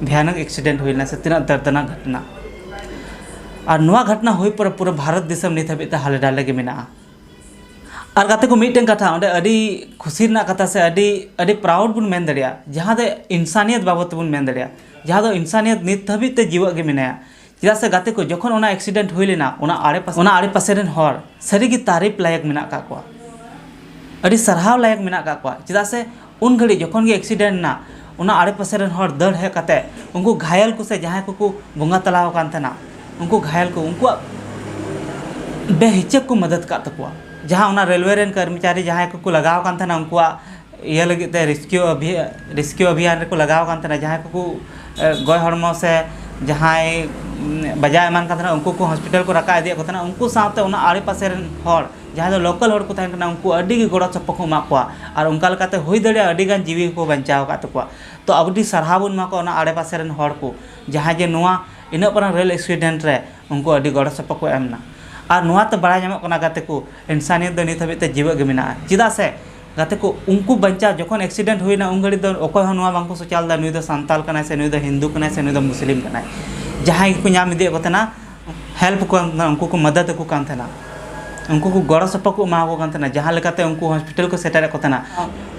ᱵᱷᱤᱭᱟᱱᱚᱠ ᱮᱠᱥᱤᱰᱮᱱᱴ ᱦᱩᱭ ᱞᱮᱱᱟ ᱥᱮ ᱛᱤᱱᱟᱹᱜ ᱫᱟᱨᱫᱽᱱᱟᱠ ᱜᱷᱚᱴᱱᱟ᱾ ᱟᱨ ᱱᱚᱣᱟ ᱜᱷᱚᱴᱱᱟ ᱦᱩᱭ ᱯᱚᱨᱮ ᱯᱩᱨᱟᱹ ᱵᱷᱟᱨᱚᱛ ᱫᱤᱥᱚᱢ ᱱᱤᱛ ᱦᱟᱹᱵᱤᱡ ᱛᱮ ᱦᱟᱞᱮ ᱰᱟᱞᱮ ᱜᱮ ᱢᱮᱱᱟᱜᱼᱟ᱾ ᱟᱨ ᱜᱟᱛᱮ ᱠᱚ, ᱢᱤᱫᱴᱮᱱ ᱠᱟᱛᱷᱟ ᱚᱸᱰᱮ ᱟᱹᱰᱤ ᱠᱷᱩᱥᱤ ᱨᱮᱱᱟᱜ ᱠᱟᱛᱷᱟ ᱥᱮ ᱟᱹᱰᱤ, ᱟᱹᱰᱤ ᱯᱨᱟᱣᱩᱰ ᱵᱚᱱ ᱢᱮᱱ ᱫᱟᱲᱮᱭᱟᱜᱼᱟ, ᱡᱟᱦᱟᱸ ᱫᱚ ᱤᱱᱥᱟᱱᱤᱭᱚᱛ ᱵᱟᱵᱚᱫ ᱛᱮᱵᱚᱱ ᱢᱮᱱ ᱫᱟᱲᱮᱭᱟᱜᱼᱟ, ᱡᱟᱦᱟᱸ ᱫᱚ ᱤᱱᱥᱟᱱᱤᱭᱚᱛ ᱱᱤᱛ ᱫᱷᱟᱹᱵᱤᱡ ᱛᱮ ᱡᱤᱣᱮᱫ ᱜᱮ ᱢᱮᱱᱟᱭᱟ᱾ ᱪᱮᱫᱟᱜ ᱥᱮ ᱜᱟᱛᱮ ᱠᱚ, ᱡᱚᱠᱷᱚᱱ ᱚᱱᱟ ᱮᱠᱥᱤᱰᱮᱱᱴ ᱦᱩᱭ ᱞᱮᱱᱟ, ᱚᱱᱟ ᱟᱲᱮ ᱯᱟᱥᱮ, ᱚᱱᱟ ᱟᱲᱮ ᱯᱟᱥᱮ ᱨᱮᱱ ᱦᱚᱲ ᱥᱟᱹᱨᱤ ᱜᱮ ᱛᱟᱨᱤᱯ ᱞᱟᱭᱮᱠ ᱢᱮᱱᱟᱜ ᱟᱠᱟᱫ ᱠᱚᱣᱟ, ᱟᱹᱰᱤ ᱥᱟᱨᱦᱟᱣ ᱞᱟᱭᱮᱠ ᱢᱮᱱᱟᱜ ᱟᱠᱟᱫ ᱠᱚᱣᱟ᱾ ᱪᱮᱫᱟᱜ ᱥᱮ ᱩᱱ ᱜᱷᱟᱹᱲᱤᱡ ᱡᱚᱠᱷᱚᱱ ᱜᱮ ᱮᱠᱥᱤᱰᱮᱱᱴ ᱮᱱᱟ, ᱚᱱᱟ ᱟᱲᱮ ᱯᱟᱥᱮ ᱨᱮᱱ ᱦᱚᱲ ᱫᱟᱹᱲ ᱦᱮᱡ ᱠᱟᱛᱮ ᱩᱱᱠᱩ ᱜᱷᱟᱭᱮᱞ ᱠᱚ ᱥᱮ ᱡᱟᱦᱟᱸᱭ ᱠᱚᱠᱚ ᱵᱚᱸᱜᱟ ᱛᱟᱞᱟᱣ ᱟᱠᱟᱱ ᱛᱟᱦᱮᱱᱟ, ᱩᱱᱠᱩ ᱜᱷᱟᱭᱮᱞ ᱠᱚ, ᱩᱱᱠᱩᱣᱟᱜ ᱵᱮᱦᱤᱪᱟᱹᱠ ᱠᱚ ᱢᱚᱫᱚᱫ ᱟᱠᱟᱫ ᱛᱟᱠᱚᱣᱟ᱾ ᱡᱟᱦᱟᱸ ᱚᱱᱟ ᱨᱮᱞᱣᱮ ᱨᱮᱱ ᱠᱚᱨᱢᱚᱪᱟᱨᱤ ᱡᱟᱦᱟᱸᱭ ᱠᱚᱠᱚ ᱞᱟᱜᱟᱣ ᱟᱠᱟᱱ ᱛᱟᱦᱮᱱᱟ ᱩᱱᱠᱩᱣᱟᱜ ᱤᱭᱟᱹ ᱞᱟᱹᱜᱤᱫ ᱛᱮ ᱨᱮᱥᱠᱤᱭᱩ ᱚᱵᱷᱤ-, ᱨᱮᱥᱠᱤᱭᱩ ᱚᱵᱷᱤᱭᱟᱱ ᱨᱮᱠᱚ ᱞᱟᱜᱟᱣ ᱟᱠᱟᱱ ᱛᱟᱦᱮᱱᱟ, ᱡᱟᱦᱟᱸᱭ ᱠᱚᱠᱚ, ᱮ, ᱜᱚᱡ ᱦᱚᱲᱢᱚ ᱥᱮ ᱡᱟᱦᱟᱸᱭ, ᱩᱢ, ᱵᱟᱡᱟᱣ ᱮᱢᱟᱱ ᱠᱟᱱ ᱛᱟᱦᱮᱱᱟ, ᱩᱱᱠᱩ ᱠᱚ ᱦᱚᱥᱯᱤᱴᱟᱞ ᱠᱚ ᱨᱟᱠᱟᱵ ᱤᱫᱤᱭᱮᱫ ᱠᱚ ᱛᱟᱦᱮᱱᱟ᱾ ᱩᱱᱠᱩ ᱥᱟᱶᱛᱮ ᱚᱱᱟ ᱟᱲᱮ ᱯᱟᱥᱮ ᱨᱮᱱ ᱦᱚᱲ, ᱡᱟᱦᱟᱸᱭ ᱫᱚ ᱞᱳᱠᱟᱞ ᱦᱚᱲ ᱠᱚ ᱛᱟᱦᱮᱸ ᱠᱟᱱᱟ, ᱩᱱᱠᱩ ᱟᱹᱰᱤ ᱜᱮ ᱜᱚᱲᱚ ᱥᱚᱯᱚᱦᱚᱫ ᱠᱚ ᱮᱢᱟᱜ ᱠᱚᱣᱟ᱾ ᱟᱨ ᱚᱱᱠᱟ ᱞᱮᱠᱟᱛᱮ ᱦᱩᱭ ᱫᱟᱲᱮᱭᱟᱜᱼᱟ ᱟᱹᱰᱤ ᱜᱟᱱ ᱡᱤᱣᱤ ᱠᱚ ᱵᱟᱧᱪᱟᱣ ᱟᱠᱟᱫ ᱛᱟᱠᱚᱣᱟ᱾ ᱛᱚ ᱟᱹᱰᱤ ᱥᱟᱨᱦᱟᱣ ᱵᱚᱱ ᱮᱢᱟ ᱠᱚᱣᱟ ᱚᱱᱟ ᱟᱲᱮ ᱯᱟᱥᱮ ᱨᱮᱱ ᱦᱚᱲ ᱠᱚ, ᱡᱟᱦᱟᱸᱭ ᱡᱮ ᱱᱚᱣᱟ ᱤᱱᱟᱹᱜ ᱢᱟᱨᱟᱝ ᱨᱮᱞ ᱮᱠᱥᱤᱰᱮᱱᱴ ᱨᱮ ᱩᱱᱠᱩ ᱟᱹᱰᱤ ᱜᱚᱲᱚ ᱥᱚᱯᱚᱦᱚᱫ ᱠᱚ ᱮᱢ ᱮᱱᱟ᱾ ᱟᱨ ᱱᱚᱣᱟ ᱛᱮ ᱵᱟᱲᱟᱭ ᱧᱟᱢᱚᱜ ᱠᱟᱱᱟ ᱜᱟᱛᱮ ᱠᱚ, ᱤᱱᱥᱟᱱᱤᱭᱚᱛ ᱫᱚ ᱱᱤᱛ ᱦᱟᱹᱵᱤᱡ ᱛᱮ ᱡᱤᱣᱮᱫ ᱜᱮ ᱢᱮᱱᱟᱜᱼᱟ᱾ ᱪᱮᱫᱟᱜ ᱥᱮ ᱜᱟᱛᱮ ᱠᱚ, ᱩᱱᱠᱩ ᱵᱟᱧᱪᱟᱣ ᱡᱚᱠᱷᱚᱱ ᱮᱠᱥᱤᱰᱮᱱᱴ ᱦᱩᱭᱱᱟ, ᱩᱱ ᱜᱷᱟᱹᱲᱤᱡ ᱫᱚ ᱚᱠᱚᱭ ᱦᱚᱸ ᱱᱚᱣᱟ ᱵᱟᱝᱠᱚ ᱥᱚᱪᱟᱣ ᱞᱮᱫᱟ, ᱱᱩᱭ ᱫᱚ ᱥᱟᱱᱛᱟᱞ ᱠᱟᱱᱟᱭ ᱥᱮ ᱱᱩᱭ ᱫᱚ ᱦᱤᱱᱫᱩ ᱠᱟᱱᱟᱭ ᱥᱮ ᱱᱩᱭ ᱫᱚ ᱢᱩᱥᱞᱤᱢ ᱠᱟᱱᱟᱭ᱾ ᱡᱟᱦᱟᱸᱭ ᱜᱮᱠᱚ ᱧᱟᱢ ᱤᱫᱤᱭᱮᱫ ᱠᱚ ᱛᱟᱦᱮᱱᱟ, ᱦᱮᱞᱯ ᱠᱚ ᱠᱟᱱ ᱛᱟᱦᱮᱱᱟ, ᱩᱱᱠᱩ ᱠᱚ ᱢᱚᱫᱚᱫ ᱟᱠᱚ ᱠᱟᱱ ᱛᱟᱦᱮᱱᱟ, ᱩᱱᱠᱩ ᱠᱚ ᱜᱚᱲᱚ ᱥᱚᱯᱚᱦᱚᱫ ᱠᱚ ᱮᱢᱟ ᱠᱚ ᱠᱟᱱ ᱛᱟᱦᱮᱱᱟ, ᱡᱟᱦᱟᱸ ᱞᱮᱠᱟᱛᱮ ᱩᱱᱠᱩ ᱦᱚᱥᱯᱤᱴᱟᱞ ᱠᱚ ᱥᱮᱴᱮᱨᱮᱫ ᱠᱚ ᱛᱟᱦᱮᱱᱟ᱾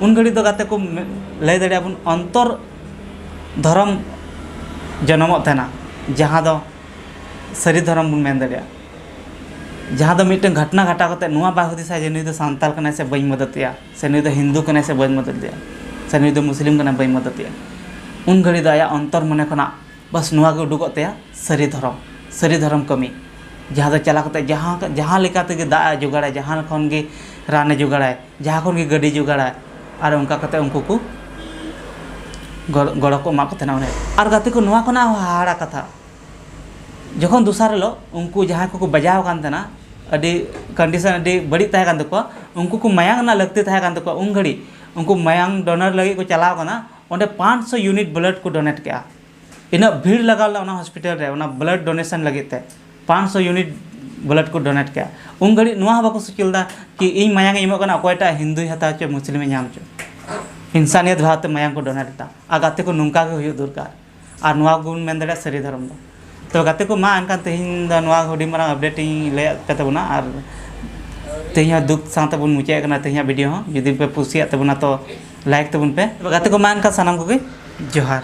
ᱩᱱ ᱜᱷᱟᱹᱲᱤᱡ ᱫᱚ ᱜᱟᱛᱮ ᱠᱚ ᱢᱮ-, ᱞᱟᱹᱭ ᱫᱟᱲᱮᱭᱟᱜᱼᱟ ᱵᱚᱱ ᱚᱱᱛᱚᱨ ᱫᱷᱚᱨᱚᱢ ᱡᱚᱱᱚᱢᱚᱜ ᱛᱟᱦᱮᱱᱟ, ᱡᱟᱦᱟᱸ ᱫᱚ ᱥᱟᱹᱨᱤ ᱫᱷᱚᱨᱚᱢ ᱵᱚᱱ ᱢᱮᱱ ᱫᱟᱲᱮᱭᱟᱜᱼᱟ᱾ ᱡᱟᱦᱟᱸ ᱫᱚ ᱢᱤᱫᱴᱮᱱ ᱜᱷᱚᱴᱱᱟ ᱜᱷᱟᱴᱟᱣ ᱠᱟᱛᱮ ᱱᱚᱣᱟ ᱵᱟᱭ ᱦᱩᱫᱤᱥᱟ ᱡᱮ ᱱᱩᱭ ᱫᱚ ᱥᱟᱱᱛᱟᱲ ᱠᱟᱱᱟᱭ ᱥᱮ ᱵᱟᱹᱧ ᱢᱚᱫᱚᱫᱮᱭᱟ, ᱥᱮ ᱱᱩᱭ ᱫᱚ ᱦᱤᱱᱫᱩ ᱠᱟᱱᱟᱭ ᱥᱮ ᱵᱟᱹᱧ ᱢᱚᱫᱚᱫᱮᱭᱟ, ᱥᱮ ᱱᱩᱭ ᱫᱚ ᱢᱩᱥᱞᱤᱢ ᱠᱟᱱᱟᱭ ᱵᱟᱹᱧ ᱢᱚᱫᱚᱫᱮᱭᱟ᱾ ᱩᱱ ᱜᱷᱟᱹᱲᱤᱡ ᱫᱚ ᱟᱭᱟᱜ ᱚᱱᱛᱚᱨ ᱢᱚᱱᱮ ᱠᱷᱚᱱᱟᱜ ᱵᱟᱥ ᱱᱚᱣᱟ ᱜᱮ ᱩᱰᱩᱠᱚᱜ ᱛᱟᱭᱟ, ᱥᱟᱹᱨᱤ ᱫᱷᱚᱨᱚᱢ, ᱥᱟᱹᱨᱤ ᱫᱷᱚᱨᱚᱢ ᱠᱟᱹᱢᱤ, ᱡᱟᱦᱟᱸ ᱫᱚ ᱪᱟᱞᱟᱣ ᱠᱟᱛᱮ ᱡᱟᱦᱟᱸ, ᱡᱟᱦᱟᱸ ᱞᱮᱠᱟ ᱛᱮᱜᱮ ᱫᱟᱜ ᱮ ᱡᱚᱜᱟᱲᱟᱭ, ᱡᱟᱦᱟᱸ ᱠᱷᱚᱱ ᱜᱮ ᱨᱟᱱᱮ ᱡᱚᱜᱟᱲᱟᱭ, ᱡᱟᱦᱟᱸ ᱠᱷᱚᱱ ᱜᱮ ᱜᱟᱹᱰᱤ ᱡᱚᱜᱟᱲᱟᱭ, ᱟᱨ ᱚᱱᱠᱟ ᱠᱟᱛᱮ ᱩᱱᱠᱩ ᱠᱚ ᱜᱚᱲ- ᱜᱚᱲᱚ ᱠᱚ ᱮᱢᱟᱜ ᱠᱚ ᱛᱟᱦᱮᱱᱟ ᱚᱸᱰᱮ᱾ ᱟᱨ ᱜᱟᱛᱮ ᱠᱚ, ᱱᱚᱣᱟ ᱠᱷᱚᱱᱟᱜ ᱦᱚᱸ ᱦᱟᱦᱟᱲᱟ ᱠᱟᱛᱷᱟ, ᱡᱚᱠᱷᱚᱱ ᱫᱚᱥᱟᱨ ᱦᱤᱞᱳᱜ ᱩᱱᱠᱩ ᱡᱟᱦᱟᱸᱭ ᱠᱚᱠᱚ ᱵᱟᱡᱟᱣ ᱟᱠᱟᱱ ᱛᱟᱦᱮᱱᱟ, ᱟᱹᱰᱤ ᱠᱚᱱᱰᱤᱥᱚᱱ ᱟᱹᱰᱤ ᱵᱟᱹᱲᱤᱡ ᱛᱟᱦᱮᱸ ᱠᱟᱱ ᱛᱟᱠᱚᱣᱟ, ᱩᱱᱠᱩ ᱠᱚ ᱢᱟᱭᱟᱝ ᱨᱮᱱᱟᱜ ᱞᱟᱹᱠᱛᱤ ᱛᱟᱦᱮᱸ ᱠᱟᱱ ᱛᱟᱠᱚᱣᱟ, ᱩᱱ ᱜᱷᱟᱹᱲᱤᱡ ᱩᱱᱠᱩ ᱢᱟᱭᱟᱝ ᱰᱳᱱᱟᱨ ᱞᱟᱹᱜᱤᱫ ᱠᱚ ᱪᱟᱞᱟᱣ ᱠᱟᱱᱟ, ᱚᱸᱰᱮ ᱯᱟᱸᱪᱥᱚ ᱤᱭᱩᱱᱤᱴ ᱵᱞᱟᱰ ᱠᱚ ᱰᱳᱱᱮᱴ ᱠᱮᱜᱼᱟ᱾ ᱤᱱᱟᱹᱜ ᱵᱷᱤᱲ ᱞᱟᱜᱟᱣ ᱞᱮᱱᱟ ᱚᱱᱟ ᱦᱚᱥᱯᱤᱴᱟᱞ ᱨᱮ ᱚᱱᱟ ᱵᱞᱟᱰ ᱰᱳᱱᱮᱥᱚᱱ ᱞᱟᱹᱜᱤᱫ ᱛᱮ, ᱯᱟᱸᱪᱥᱚ ᱤᱭᱩᱱᱤᱴ ᱵᱞᱟᱰ ᱠᱚ ᱰᱳᱱᱮᱴ ᱠᱮᱜᱼᱟ᱾ ᱩᱱ ᱜᱷᱟᱹᱲᱤᱡ ᱱᱚᱣᱟ ᱦᱚᱸ ᱵᱟᱠᱚ ᱥᱚᱪᱮ ᱞᱮᱫᱟ ᱠᱤ ᱤᱧ ᱢᱟᱭᱟᱝ ᱤᱧ ᱮᱢᱚᱜ ᱠᱟᱱᱟ, ᱚᱠᱚᱭᱴᱟᱜ ᱦᱤᱱᱫᱩᱭ ᱦᱟᱛᱟᱣ ᱦᱚᱪᱚ, ᱢᱩᱥᱞᱤᱢᱮ ᱧᱟᱢ ᱦᱚᱪᱚ, ᱤᱱᱥᱟᱱᱤᱭᱚᱛ ᱵᱷᱟᱵᱽ ᱛᱮ ᱢᱟᱭᱟᱝ ᱠᱚ ᱰᱳᱱᱮᱴ ᱮᱫᱟ᱾ ᱟᱨ ᱜᱟᱛᱮ ᱠᱚ, ᱱᱚᱝᱠᱟ ᱜᱮ ᱦᱩᱭᱩᱜ ᱫᱚᱨᱠᱟᱨ᱾ ᱟᱨ ᱱᱚᱣᱟ ᱜᱮᱵᱚᱱ ᱢᱮᱱ ᱫᱟᱲᱮᱭᱟᱜᱼᱟ ᱥᱟᱹᱨᱤ ᱫᱷᱚᱨᱚᱢ ᱫᱚ᱾ ᱛᱚ ᱜᱟᱛᱮ ᱠᱚ, ᱢᱟ ᱮᱱᱠᱷᱟᱱ ᱛᱮᱦᱮᱧ ᱫᱚ ᱱᱚᱣᱟ ᱦᱩᱰᱤᱧ ᱢᱟᱨᱟᱝ ᱟᱯᱰᱮᱴ ᱤᱧ ᱞᱟᱹᱭᱟᱫ ᱯᱮ ᱛᱟᱵᱚᱱᱟ, ᱟᱨ ᱛᱮᱦᱮᱧ ᱦᱚᱸ ᱫᱩᱠ ᱥᱟᱶ ᱛᱮᱵᱚᱱ ᱢᱩᱪᱟᱹᱫ ᱠᱟᱱᱟ ᱛᱮᱦᱮᱧᱟᱜ ᱵᱷᱤᱰᱤᱭᱳ ᱦᱚᱸ᱾ ᱡᱩᱫᱤ ᱯᱮ ᱠᱩᱥᱤᱭᱟᱜ ᱛᱟᱵᱚᱱᱟ ᱛᱚ ᱞᱟᱭᱤᱠ ᱛᱟᱵᱚᱱ ᱯᱮ᱾ ᱛᱚ ᱜᱟᱛᱮ ᱠᱚ, ᱢᱟ ᱮᱱᱠᱷᱟᱱ ᱥᱟᱱᱟᱢ ᱠᱚᱜᱮ ᱡᱚᱦᱟᱨ᱾